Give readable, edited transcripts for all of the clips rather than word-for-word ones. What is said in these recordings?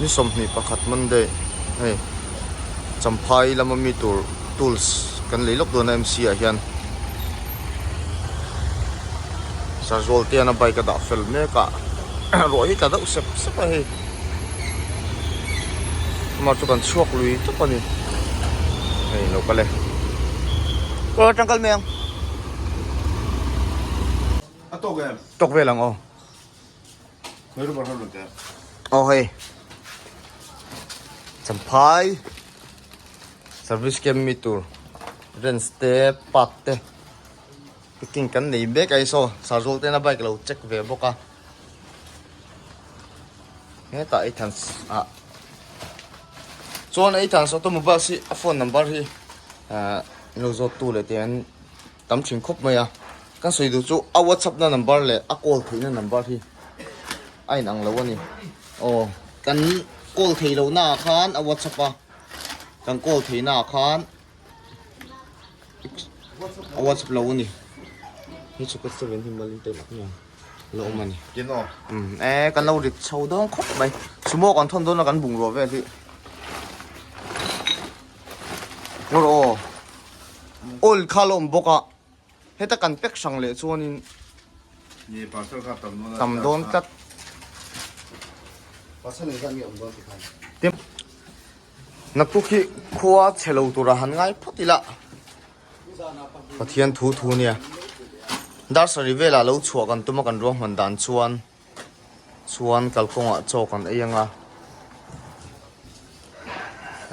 Ni 21 Monday hei Champhai lama mi tur tools kan lei lawk dawn a MC ah hian Sazual te hian a bike a dah fel mek a ruah hi tla deuh sep sep a hei amah chu kan chhuak lui tawp a ni hei lo kal e aw tangkal mai ang A tawk em? Tawk vel ang aw. Aw hei Champhai service camp mi tur rents te part te picking kan nei mek a hei saw Sarzul tena bike lo check ve bawk a hetah Ethan ah chuan Ethan automobiles hi a phone number hi ah lo zawt tu leh te an Tam thin khawp mai a, kan sawi duh chu a whatsapp na number leh a call theihna number hi a in ang lo a ni. Aw kan call thei loh na ah khan a whatsapp a, kan call theih na ah khan a whatsapp lo a ni. Hei chu ka seven hi malin taih tak nia la awm a ni. Umm e kan lo rit chho dawn khawp mai, sumo kan thawn dawn a kan bungrua vel hi. Ngawr aw. Oil kha la awm bawk a, heta kan pack hrang leh chuanin tam dawn tlat. Naktuk hi khua chhe lo tura han ngai phawt ila Pathian thu thu nia. Dar sarih velah lo chhuah kan tum a kan ruahman dan chuan. Chuan kalkawngah chaw kan ei anga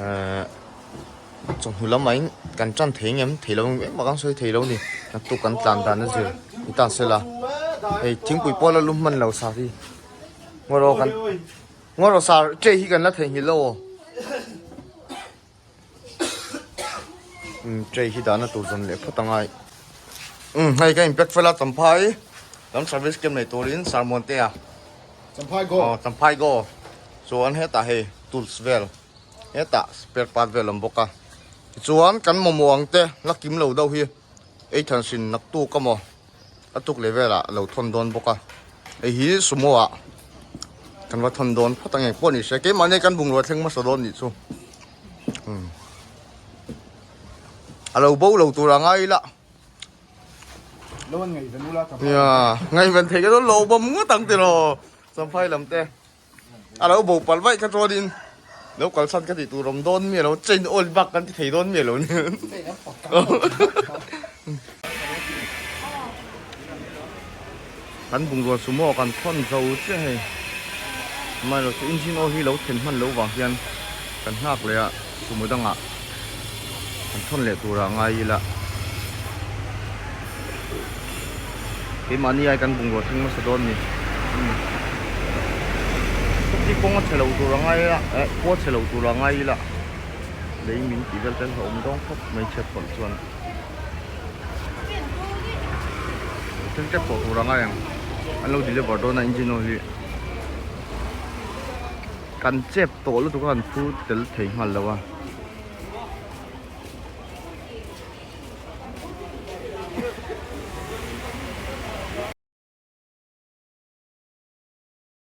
ehh chawhnu lamah in kan tan thei ngem thei lo engmah kan sawi thei lo ni naktuk kan tlan dan a zir ni ta sela hei thingpui pawh la lum hman lo sar hi ngaw rawh kan ngaw rawh sar tray hi kan la theihnghilh lo aw Tray hi dahna tur zawn leh phawt angai. Umm hei ka in pack fel a Champhai lam service camp nei turin Sarmuan te a. Champhai go. Aw Champhai go. Chuan hetah hei tools vel hetah spare part vel awm bawk a. Tichuan kan mamawh ang te la kim lo deuh hi ei than hrin naktuk emaw a tuk leh velah a lo thawn dawn bawk a. Hei hi sumo ah kan va thawn dawn phawt ang engpawh ni se keimahni kan bungrua thleng hmasa dawn nih chu. A lo bo lo tur a ngai ila. Lo an ngaihven ula champhai. Nia, ngaihven thei ka lo bawm ngawt ang tiraw champhai lam te. A lo bo palh vaih kha chuanin lo kalsan ka tih tur awm dawn mi alo chain oil bak kan ti thei dawn mi alo ni. Kan bungrua sumo kan thawn zo chiah hei. Amaherawhchu engine oil hi lo thlen hman loh vang hian kan nghak leh a sumo dangah kan thawn leh turah ngai ila. Keimahni ai kan bungrua thleng hmasa dawn ni. Khawpui kawng a chhe lo tur a ngai a, eh khua chhe lo tur a ngai ila lei min tih vel te an hlauhawm dawn khawp mai chhiat pawlh chuan. Thleng tep tawh tur a ngai ang an lo deliver dawn a engine oil hi kan chep tawh lutuk a kan phur tel thei nghal lo a.